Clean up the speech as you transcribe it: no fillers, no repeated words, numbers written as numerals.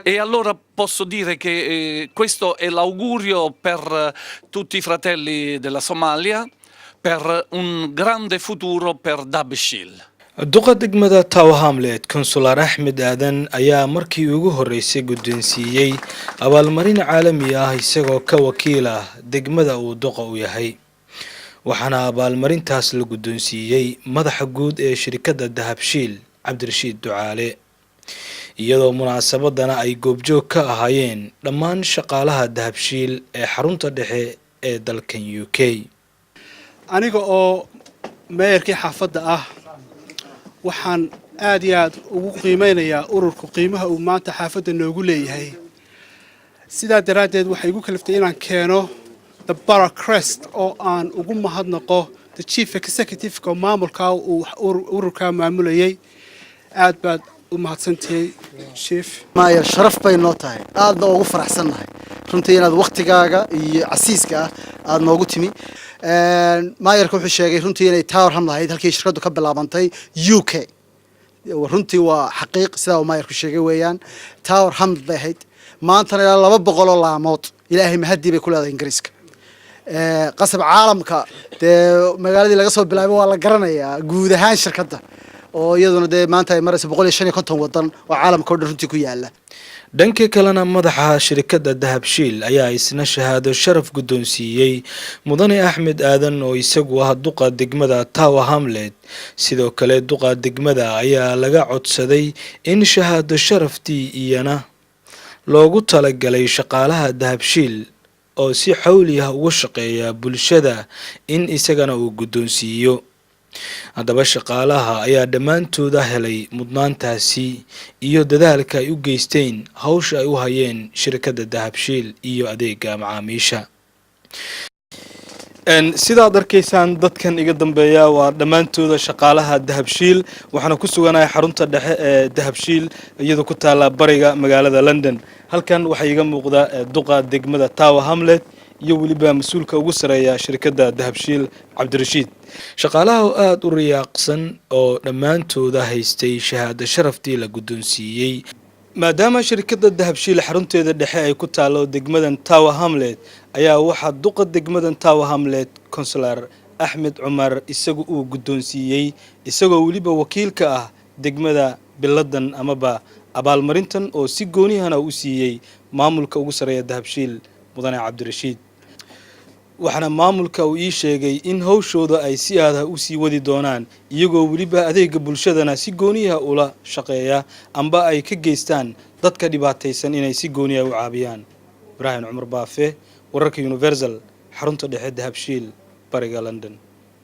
E allora posso dire che questo è l'augurio per tutti i fratelli della Somalia, per un grande futuro per Dahabshiil. Duqa degmada Tower Hamlet, Councillor Axmed Aadan, ayaa markii ugu horeysay guddoonsiiyey abaalmarin caalami ah, isagoo ka wakiil ah degmada uu duqa u yahay. Waxaana abaalmarintaas la guddoonsiiyey madaxa guud ee shirkadda Dahabshiil, Cabdirashiid Ducaale, iyadoo munaasabadana ay goobjoog ka ahaayeen dhammaan shaqaalaha Dahabshiil ee xarunta dhexe ee dalkan UK. Aniga oo mayorkii xaafadda ah, waxaan aad iyo aad ugu qiimeynayaa ururku qiimaha uu maanta xaafadda noogu leeyahay. Sidaa daraaddeed waxay igu kaliftay inaan keeno the borough crest oo aan ugu mahadnaqo the chief executive-ka, maamulkaa uu ururkaa maamulayay. Aad baad u mahadsantihiy, chief. Mayor, sharaf bay noo tahay, aadna ugu faraxsannahay runtii inaad waktigaaga iyo casiiska ah aada noogu timi. Mayorka wuxuu sheegay runtii inay Tower Ham lahayd halkii shirkaddu ka bilaabantay UK. Runtii waa xaqiiq sidaa uu mayorku sheegay weeyaan. Tower Ham bay ahayd, maantana ilaa 200 oo laamood, Ilaahay mahadii, bay ku leedahay Ingiriiska. Qasab caalamka dee magaaladii laga soo bilaabay waa la garanayaa guud ahaan shirkadda, oo iyaduna dee maanta ay marayso 155 wadan oo caalamka o dhan runtii ku yaala. Dhanka kalena, madaxa shirkadda Dahabshiil ayaa isna shahaado sharaf guddoonsiiyey mudane Axmed Aadan, oo isagu ah duqa degmada Tower Hamlet. Sidoo kale, duqa degmada ayaa laga codsaday in shahaado sharaftii iyana loogu talagalay shaqaalaha Dahabshiil oo si xawli ah uga shaqeeya bulshada in isagana uu guddoonsiiyo. Haddaba, shaqaalaha ayaa dhammaantooda helay mudnaantaasi iyo dadaalka ay u geysteen hawsha ay u hayeen shirkadda Dahabshiil iyo adeega macaamiisha. Sidaad arkaysaan, dadkan iga dambeeya waa dhammaantooda shaqaalaha Dahabshiil. Waxaana ku suganahay xarunta dhexe ee Dahabshiil, iyadoo ku taalla bariga magaalada London. Halkan waxaa iiga muuqda duqa degmada Tower Hamlet iyo weliba mas-uulka ugu sareeya shirkadda Dahabshiil, Cabdirashiid. Shaqaalaha oo aada u riyaaqsan oo dhammaantooda haystay shahaado sharaftii la guddoonsiiyey, maadaama shirkadda Dahabshiil xarunteeda dhexe ay ku taalo degmadan Tower Hamlet, ayaa waxaa duqa degmadan Tower Hamlet, Councillor Axmed Cumar, isagu uu guddoonsiiyey, isagoo weliba wakiilka ah degmada, biladan amaba abaalmarintan oo si goonihana u siiyey maamulka ugu sareeya Dahabshiil, mudane Cabdirashiid. Waxaana maamulka uu ii sheegay in hawshooda ay si aada u sii wadi doonaan, iyagoo weliba adeega bulshadana si gooniyaha ula shaqeeya amba ay ka geystaan dadka dhibaataysan inay si gooniyaha u caabiyaan. Ibraahim Cumar Baafe, wararka Universal, xarunta dhexe Dahabshiil, bariga London.